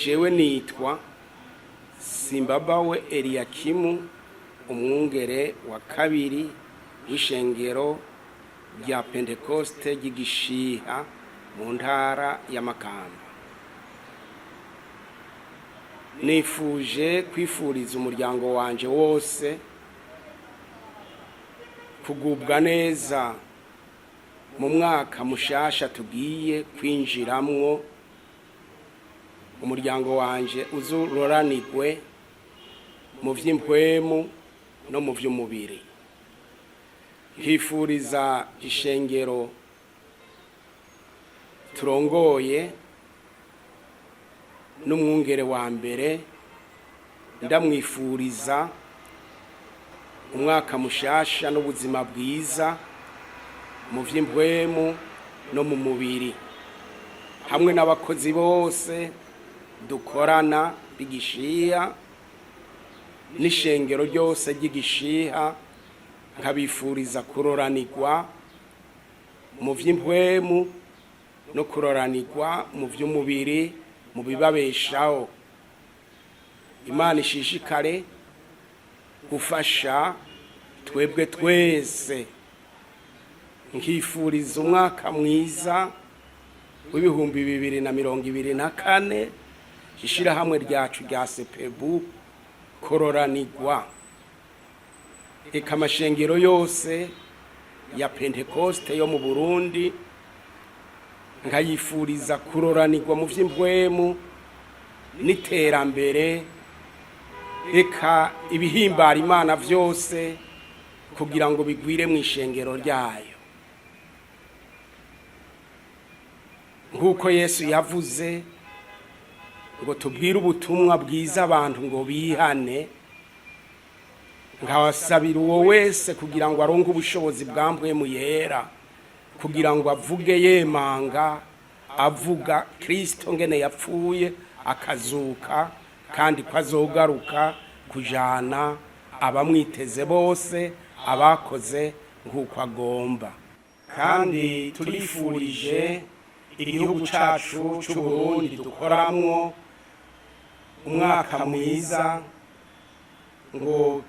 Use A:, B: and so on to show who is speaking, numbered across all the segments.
A: Jewe nitwa Simbabawe Eliyakimu, umwungere wa kabiri w'ishengero rya Pentekoste ry'Igishiha mu ntara ya Makamba. Nifuje kwifuriza umuryango wanje wose kugubwa neza mu mwaka mushasha tugiye kwinjiramwo. Umuryango wanje uzuroranirwe mu vy'impwemu no mu vy'umubiri. Nkifuriza ishengero turongoye n'umwungere wa mbere, ndamwifuriza umwaka mushasha n'ubuzima bwiza mu vy'impwemu no mu mubiri, hamwe n'abakozi bose dukorana b'igishiha n'ishengero ryose ry'igishiha. Nkabifuriza kuroranirwa mu vy'impwemu no kuroranirwa mu vy'umubiri, mu bibabeshaho. Imana ishishikare gufasha twebwe twese. Nkifuriza umwaka mwiza w'2024 ishirahamwe ryacu rya Sepebu kororanirwa, eka amashengero yose ya Pentekoste yo mu Burundi nkayifuriza kuroranirwa mu vy'impwemu n'iterambere, eka ibihimbara Imana vyose kugira ngo bigwire mu ishengero ryayo. Nk'uko Yesu yavuze ngo tubwire ubutumwa bwiza abantu ngo bihane, nkabasabira uwo wese kugira ngo aronke ubushobozi bwa mpwemu yera, kugira ngo avuge yemanga, avuga Kristo ngene yapfuye akazuka, kandi ko azogaruka kujana abamwiteze bose, abakoze nk'uko agomba. Kandi turifurije igihugu cacu c'Uburundi dukoramwo umwaka mwiza, ngo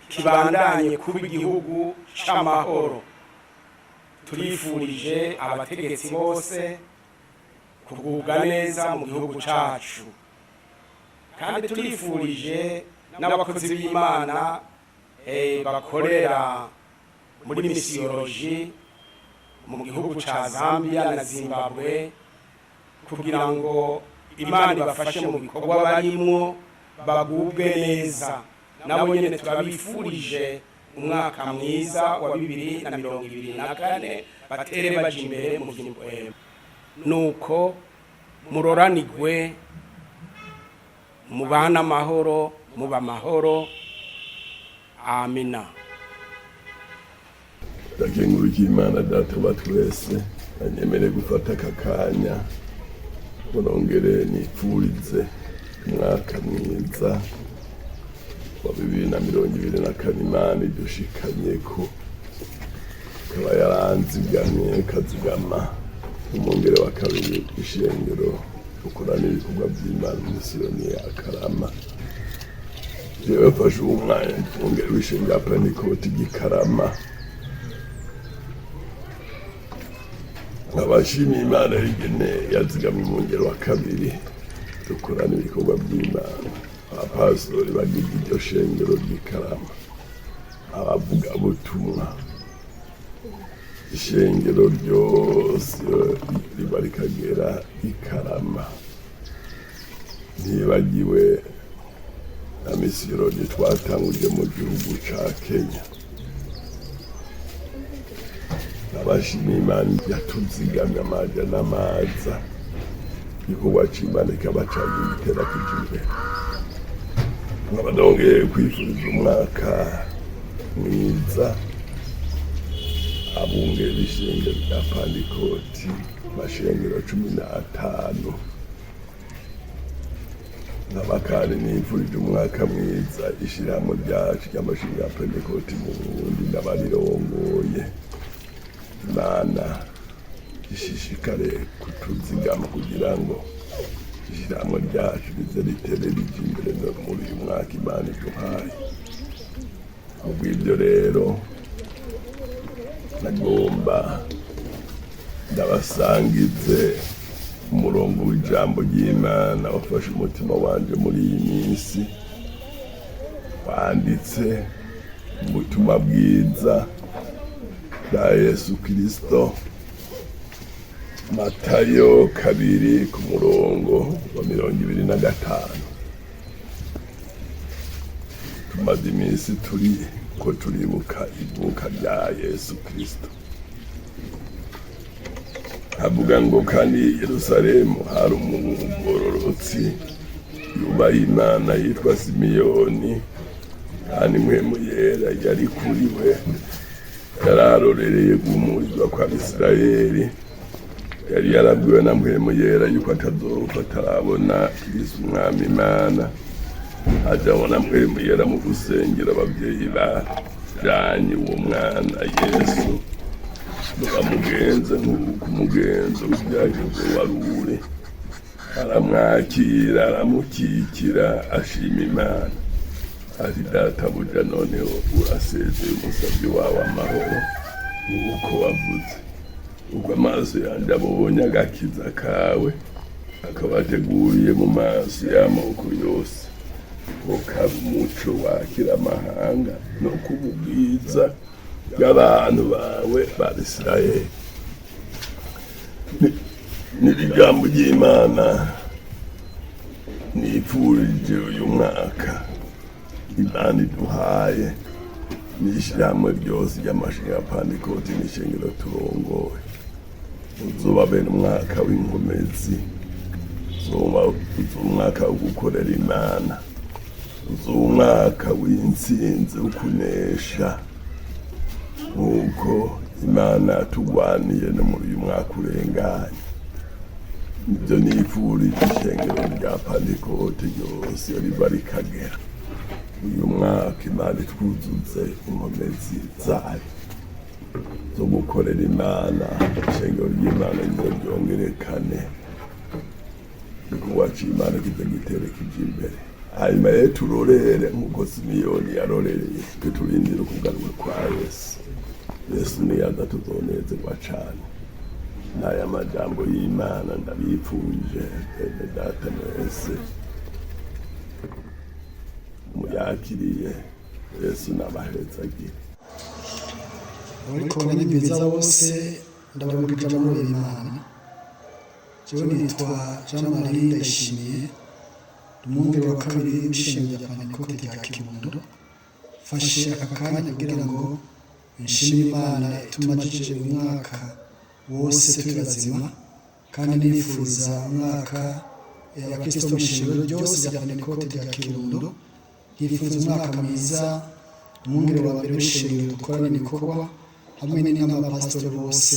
A: kibandanye kuba igihugu c'amahoro. Turifurije abategetsi bose kugubwa neza mu gihugu cacu, kandi turifurije n'abakozi b'Imana bakorera muri misiyoloji mu gihugu ca Zambia na Zimbabwe, kugira ngo Imana ibafashe mu bikorwa barimwo, bagubwe neza. Nabo nyene turabifurije umwaka mwiza wa 2024, batere baja imbere mu vy'impwemu. Nuko muroranirwe, mubane amahoro, muba amahoro. Amina.
B: Ndakengurukiye Imana Data wa twese anyemere gufata aka kanya ngo nongere nipfurize umwaka mwiza wa 2024. Imana idushikanyeko, ikaba yaranzigamye, ikazigama umwungere wa kabiri w'ishengero ukorana ibikorwa by'Imana misiyoni ya Karama. Jewe mfashe uwo mwanya, umwungere w'ishengero ya Pentekote Gikarama, nkabashimiye Imana y'ingene yazigamye umwungere wa kabiri dukorana ibikorwa by'Imana, abapasitori bagize iryo shengero ry'Ikarama, abavugabutumwa, ishengero ryose riba rikagera Ikarama, ntibagiwe na misiyoni twatanguje mu gihugu ca Kenya. Abashimiye Imana yatuzigamye amaja n'amaza, igikorwa c'Imana kikaba cagiye gitera kija imbere. Nkaba nongeye kwifuriza umwaka mwiza abungere b'ishengero rya Pantekoti, amashengero 15. Nkaba kandi nifurije umwaka mwiza ishirahamwe ryacu ry'amashinga ya Pentekoti mu Burundi n'abarirongoye. Imana ishishikare kutuzigama kugira ngo Ishyirahamwe ryacu rize ritere rija imbere no muri uyu mwaka Imana iduhaye. Kubw'ibyo rero nagomba ndabasangize umurongo w'ijambo ry'Imana wafashe umutima wanje muri iyi minsi, wanditse ubutumwa bwiza bwa Yesu Kristo, Matayo 2 ku murongo wa 25. Tumaze iminsi turi ko turibuka ivuka rya Yesu Kristo. Havuga ngo: "Kandi i Yerusalemu hari umugororotsi yubaha Imana yitwa Simiyoni, kandi Mpwemu Yera yari kuri we. Yararorereye guhumurizwa kwa Bisirayeli. Yari yarabwiwe na Mpwemu Yera yuko atazopfa atarabona Kristo Umwami Imana. Ajabona Mpwemu Yera mu gusengera, ababyeyi bajanye uwo mwana Yesu ngo bamugenze nk'uko umugenzo w'ibyagezwe wari uri. Aramwakira, aramukikira, ashima Imana ati: 'Databuja, noneho urasezeye umusabyi wawe amahoro nk'uko wavuze, ubwo amaso yanjye abonye agakiza kawe, akabateguriye mu maso y'amoko yose, ko kaba umuco wakira amahanga no kuba ubwiza bw'abantu bawe ba Isirayeli.'" Ni ijambo ry'Imana nifurije uyu mwaka Imana iduhaye n'ishyirahamwe ryose ry'amashinga ya Pantekoti n'ishengero turongoye. Uzoba bene umwaka w'inkomezi, uzoba umwaka wo gukorera Imana, uzoba umwaka w'intsinzi, wo kunesha, nk'uko Imana yatugwaniye no muri uyu mwaka urenganye. Nibyo nifurije ishengero rya Pantekote ryose iyo riva rikagera. Uyu mwaka Imana itwuzuze inkomezi zayo zo gukorera Imana, ishengero ry'Imana rize ryongerekane, igikorwa c'Imana kize gitere kija imbere. Hanyuma rero turorere nk'uko Simiyoni yarorereye, twe turindire ukugaruka kwa Yesu. Yesu niyaza tuzonezerwa cane. N'aya majambo y'Imana ndabipfuje, bene data mwese muyakiriye. Yesu nabahezagire.
C: Abariko baranyumviriza bose, ndabaramukije amahoro y'Imana. Jewe nitwa Jean Marie Ndayishimiye, umwungere wa kabiri w'ishengero rya Pantekote rya Kirundo. Mfashe aka kanya kugira ngo nshime Imana itumajije uyu mwaka wose turi bazima, kandi nifuriza umwaka abakristo mu ishengero ryose rya Pantekote rya Kirundo. Nifuriza umwaka mwiza umwungere wa mbere w'ishengero dukorana ibikorwa, hamwe n'abapasitori bose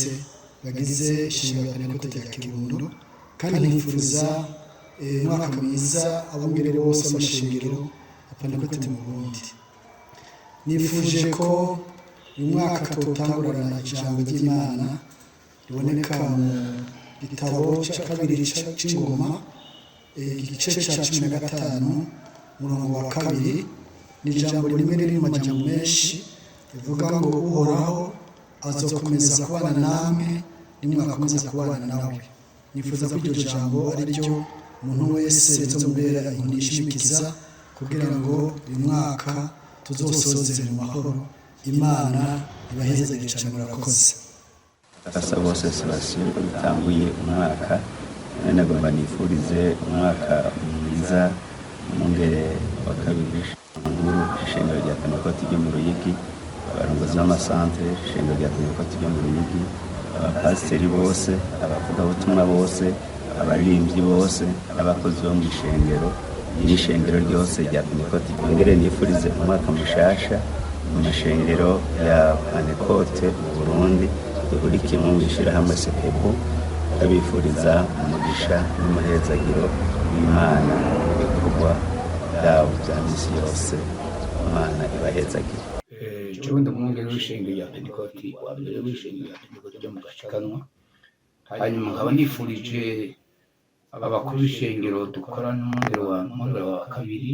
C: bagize ishengero rya Pantekote rya Kirundo. Kandi nifuriza umwaka mwiza abungere bose b'amashengero ya Pantekote mu Burundi. Nifuje ko uyu mwaka tuwutangurana ijambo ry'Imana riboneka mu gitabo cya kabiri c'Ingoma, igice cya 15, umurongo wa 2. Ni ijambo rimwe riri mu majambo menshi, rivuga ngo: "Uhoraho azokomeza kubana namwe nimwakomeza kubana nawe." Nifuza ko iryo jambo ari ryo umuntu wese rizomubera inkoni ishimikiza, kugira ngo uyu mwaka tuzosozere mu mahoro. Imana ibahezagire cyane, murakoze.
D: Asa bose Sebastien, ko dutanguye umwaka, nagomba nifurize umwaka mwiza umwungere wa kabiri nkuru ishengero rya Pentekoti ryo mu Ruyigi, abarongozi b'amasantere ishengero rya Pentekoti ryo mu Ruyigi, abapasiteri bose, abavugabutumwa bose, abaririmbyi bose n'abakozi bo mu ishengero n'ishengero ryose rya Pentekoti. Ngere nifurize umwaka mushasha mu mashengero ya Pentekote mu Burundi duhurikiyemo mu ishyirahamwe Sepebu. Ndabifuriza umugisha n'umuhezagiro w'Imana mu bikorwa byabo bya misi yose. Imana ibahezagire.
E: Jewe ndi umwungere w'ishengero rya Pentekoti wa mbere w'ishengero rya Pentekoti ryo mu Gashikanwa. Hanyuma nkaba nifurije Abakuru b'ishengero dukorana, umwungere wa kabiri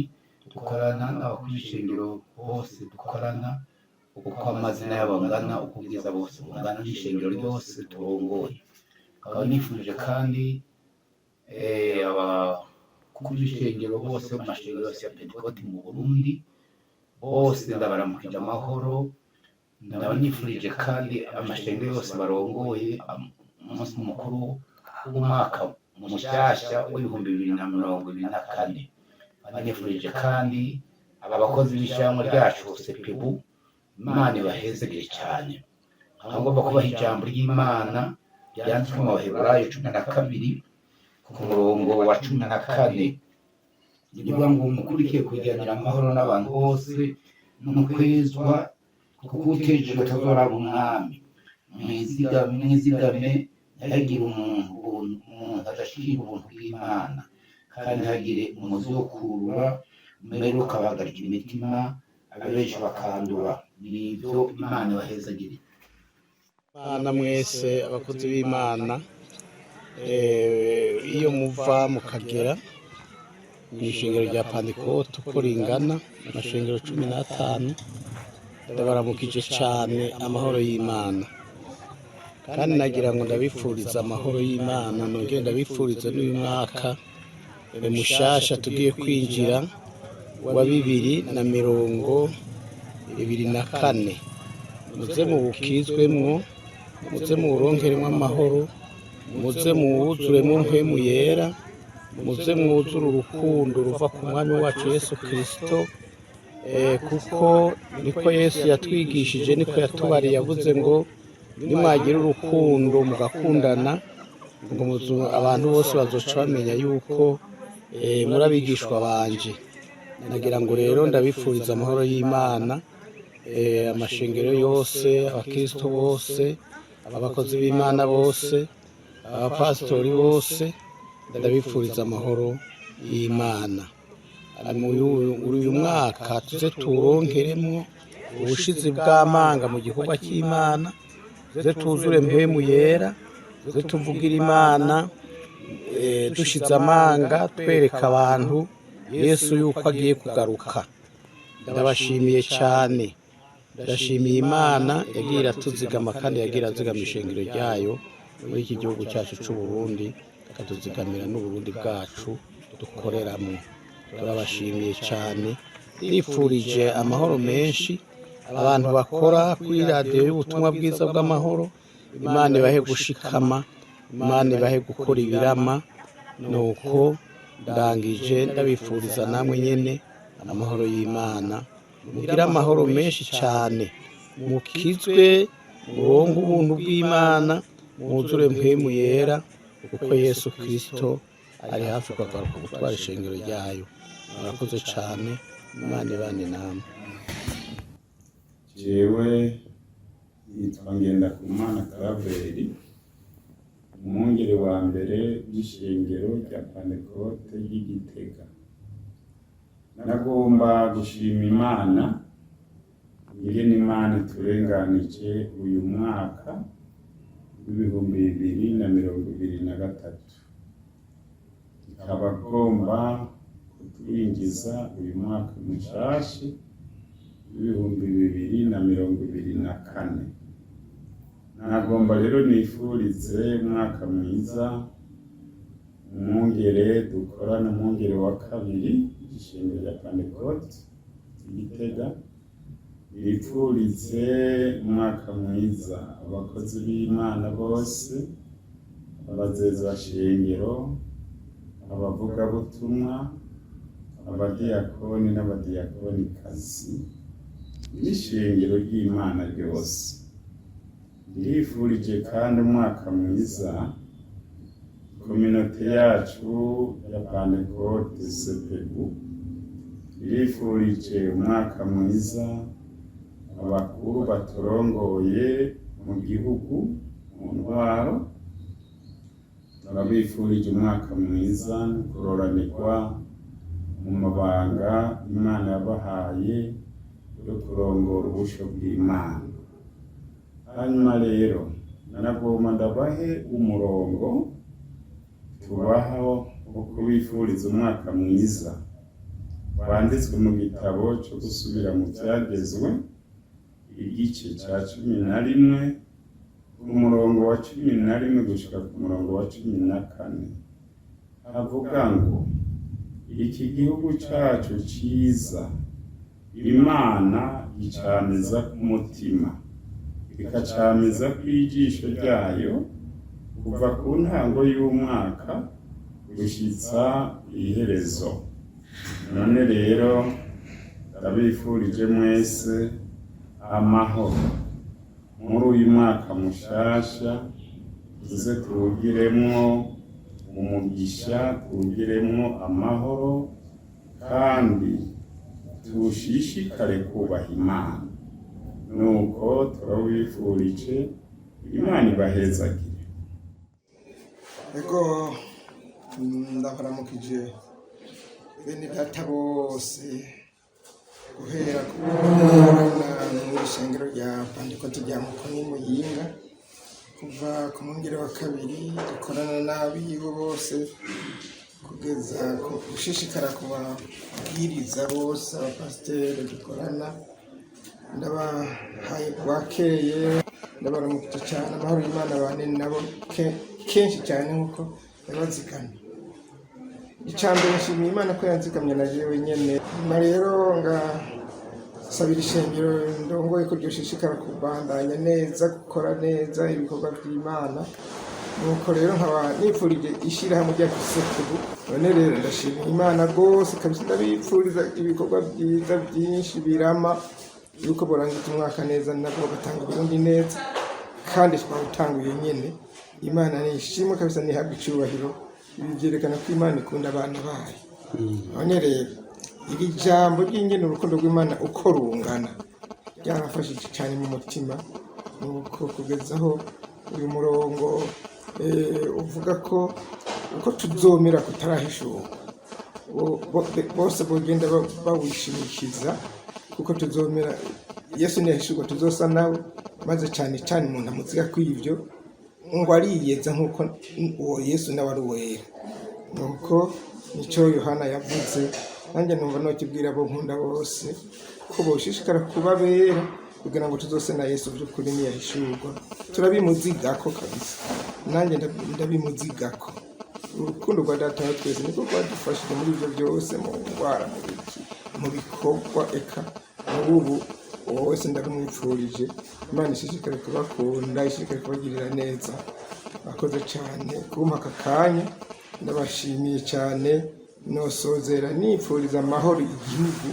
E: dukorana n'abakuru b'ishengero bose dukorana, uko amazina yabo angana, uko ubwiza bose bungana, n'ishengero ryose turongoye. Nkaba nifuje kandi abakuru b'ishengero bose mu mashengero yose ya Pentekoti mu Burundi bose, ndabaramukije amahoro. Ndaba nifurije kandi amashengero yose barongoye umunsi mukuru w'umwaka mushyashya w'2024. Banifurije kandi abakozi b'ishyirahamwe ryacu CEPEBU, Imana ibahezegere cyane. Aho ngomba kubaha ijambo ry'Imana ryanditswe mu Baheburayo 12 ku murongo wa 14, rivuga ngo: "Mukurikiye kugiranira amahoro n'abantu bose no kwezwa, kuko utejejwe atazoraba Umwami. Mwizigame, mwizigame, ntihagire umuntu adashikira ubuntu bw'Imana, kandi ntihagire umuzi wo kurura mbere ukabahagarika imitima, abenshi bakandura." Nibyo, Imana ibahezagire.
F: Imana mwese, abakozi b'Imana, iyo muva mukagera mu ishengero rya Pantekote uko ringana, amashengero 15, ndabaramukije cyane amahoro y'Imana. Kandi nagira ngo ndabifuriza amahoro y'Imana, nongere ndabifuriza n'uyu mwaka mushasha tugiye kwinjira wa 2024. Muze muwukizwemwo, muze muwuronkeremwo amahoro, muze muwuzuremwo Mpwemu Yera, muze mwuzure urukundo ruva ku Mwami wacu Yesu Kirisito, kuko niko Yesu yatwigishije, niko yatubariye. Yavuze ngo nimwagira urukundo mugakundana, ngo abantu bose bazoca bamenya yuko muri abigishwa banje. Nagira ngo rero ndabifuriza amahoro y'Imana, amashengero yose, abakristo bose, abakozi b'Imana bose, abapasitori bose, ndabifuriza amahoro y'Imana. Uyu mwaka tuze tuwuronkeremwo ubushizi bw'amanga mu gikorwa cy'Imana, tuze tuzure Mpwemu Yera, tuze tuvugire Imana dushize amanga, twereka abantu Yesu yuko agiye kugaruka. Ndabashimiye cyane, ndashimiye Imana yagiye iratuzigama kandi yagiye irazigama ishengero ryayo muri iki gihugu cyacu cy'u Burundi, ikatuzigamira n'Uburundi bwacu dukoreramo. Turabashimiye cyane. Nifurije amahoro menshi abantu bakora kuri radiyo y'ubutumwa bwiza bw'amahoro. Imana ibahe gushikama, Imana ibahe gukora ibirama. Nuko ndangije ndabifuriza namwe nyene amahoro y'Imana. Mugire amahoro menshi cyane, mukizwe, muronke ubuntu bw'Imana, mwuzure Mpwemu Yera, kuko Yesu Kirisito ari hafi kugaruka gutwara ishengero ryayo. Murakoze cyane, Imana ibane namwe.
G: Jewe nitwa Ngendakumana Karaveri, umwungere wa mbere w'ishengero rya Pantekote ry'Igitega. Nagomba gushima Imana ingene Imana iturenganije uyu mwaka w'2023, ikaba agomba kutwinjiza uyu mwaka mushasha w'2024. Nagomba rero nifurize umwaka mwiza umwungere dukorana, umwungere wa kabiri w'ishengero rya Pantekote Gitega. Nifurize umwaka mwiza abakozi b'Imana bose, abazezashengero, abavugabutumwa, abadiyakoni n'abadiyakonikazi n'ishengero ry'Imana ryose. Ndifurije kandi umwaka mwiza communauté yacu ya Pantekote CEPEBU. Ndifurije umwaka mwiza abakuru baturongoye mu gihugu, mu ntwaro. Turabifurije umwaka mwiza no kuroranirwa mu mabanga Imana yabahaye yo kurongora ubusho bw'Imana. Hanyuma rero nagomba ndabahe umurongo tubaho. wo kubifuriza umwaka mwiza wanditswe mu gitabo cyo gusubira mu byagezwe, igice cya 11, umurongo wa 11 gushika ku murongo wa 14, havuga ngo: "Iki gihugu cyacu cyiza Imana icamiza ku mutima, ikacamiza ku ijisho ryayo kuva ku ntango y'umwaka gushitsa iherezo." None rero ndabifurije mwese amahoro muri uyu mwaka mushasha. Tuze tuwugiremwo umugisha, tuwugiremwo amahoro, kandi tushishikare kubaha Imana. Nuko turabifurije, Imana ibahezagire.
H: Ego, ndabaramukije bene data bose, guhera ku mu ishengero rya Pantekoti rya Mukoni Muyinga, kuva ku mwungere wa kabiri dukorana n'abiwe bose, kugeza ku gushishikara ku babwiriza bose, abapasiteri dukorana. Ndabahaye bwakeye, ndabaramukije cyane. Amahoro y'Imana bane nabo kenshi cyane nk'uko yabazigamye. Icya mbere, nshimiye Imana ko yanzigamye na jewe nyene. Nyuma rero ngasabira ishengero ndongoye ko ryoshishikara kubandanya neza, gukora neza ibikorwa by'Imana. Nuko rero nkaba nipfurije ishyirahamwe ryacu SEPEBU. None rero ndashimira Imana rwose kabisa, ndabipfuriza ibikorwa byiza byinshi birama, yuko borangiza umwaka neza, nabo bagatanga ubundi neza, kandi twawutanguye nyene. Imana ni ishimwe kabisa, ntihabwe icyubahiro. Ibi byerekana ko Imana ikunda abana bayo. None rero iri jambo ry'ingene urukundo rw'Imana uko rungana ryarafashije cyane mu mutima. Nuko kugeza aho uyu murongo uvuga ko uko tuzomera kutarahishurwa, bose bogenda bawishimikiza, kuko tuzomera Yesu ntiyahishurwa, tuzosa nawe. Maze cyane cyane umuntu amuziga kw'ibyo ngo ariyeza nk'uko uwo Yesu nawe ari uwera. Nuko nicyo Yohana yavuze, nanjye numva nokibwira abo nkunda bose ko boshishikara kuba bera kugira ngo tuzose na Yesu by'ukuri niyahishurwa. Turabimuzigako kabisa, nanjye ndabimuzigako. Urukundo rwa Data wa twese niko rwadufashije muri ibyo byose, mu ndwara, mu biki, mu bikorwa, eka muri ubu. Uwo wese ndabimwipfurije. Imana ishishikare kubakunda, ishishikare kubagirira neza. Bakoze cyane kumpa aka kanya, ndabashimiye cyane. Nosozera nipfuriza amahoro igihugu,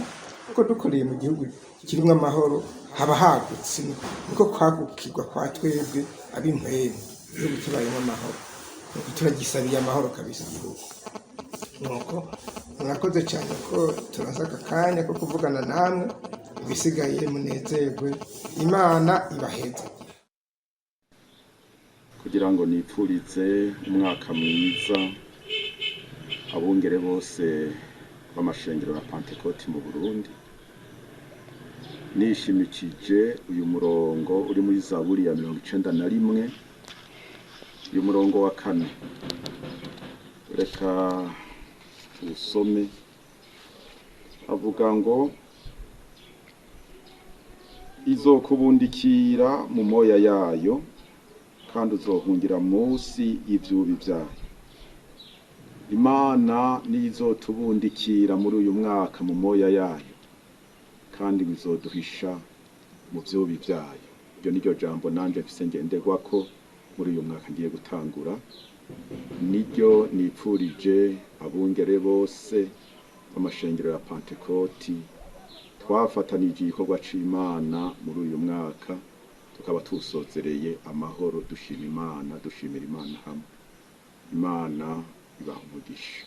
H: kuko dukoreye mu gihugu kirimo amahoro haba hagutse, niko kwagukirwa kwa twebwe ab'impwemu. Igihugu kibayemo amahoro, nuko turagisabiye amahoro kabisa igihugu. Nuko murakoze cyane ko turaza aka kanya ko kuvugana namwe. Ibisigaye munezerwe, Imana ibaheze.
I: Kugira ngo nipfurize umwaka mwiza abungere bose b'amashengero ya Pantekoti mu Burundi, nishimikije uyu murongo uri muri Zaburi ya 91, uyu murongo wa 4. Reka tuwusome. Avuga ngo: "Izokubundikira mu moya yayo, kandi uzohungira munsi y'ivyubi vyayo." Imana niyo izotubundikira muri uyu mwaka mu moya yayo, kandi bizoduhisha mu vyubi vyayo. Iryo niryo jambo nanje mfise ngenderwako muri uyu mwaka ngiye gutangura. Niryo nipfurije abungere bose b'amashengero ya Pantekoti twafatanije igikorwa c'Imana muri uyu mwaka, tukaba tuwusozereye amahoro, dushima Imana, dushimira Imana hamwe. Imana ibaha umugisha.